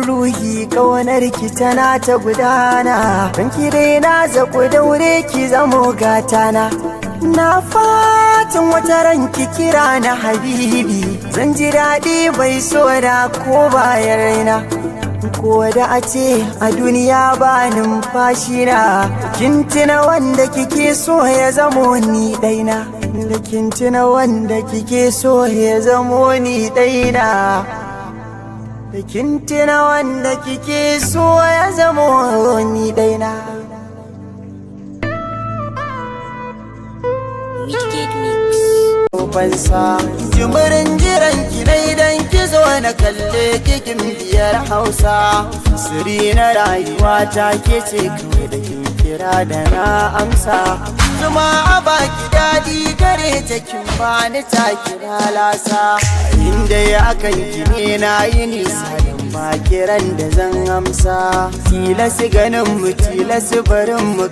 Ruhi kaunar ki tana ta gudana. Don ki dai na zaku daure ki zamo gatana. Na fatan wata ran ki kira na habibi. Zan ji daɗi bai so da ko bayan raina. Ko da a ce a duniya ba numfashi na, kin tuna wanda kike so ya zamo ni daina. Da kin tuna wanda kike so ya zamo ni daina. Da kin tuna wanda kike so ya zamo ni daina. Wicked Mix. Fansa jimirin jiran ki na idan ki zo na kalle kikin biyar Hausa. Siri na rayuwa ta ke ce kawai da kin kira da na amsa. Zuma a baki daɗi gare ta, kin bani ta kira lasa. Inda ya kan ki ne na yi nisa don ba kiran da zan amsa. Tilasi ganin mu, tilasi barin mu.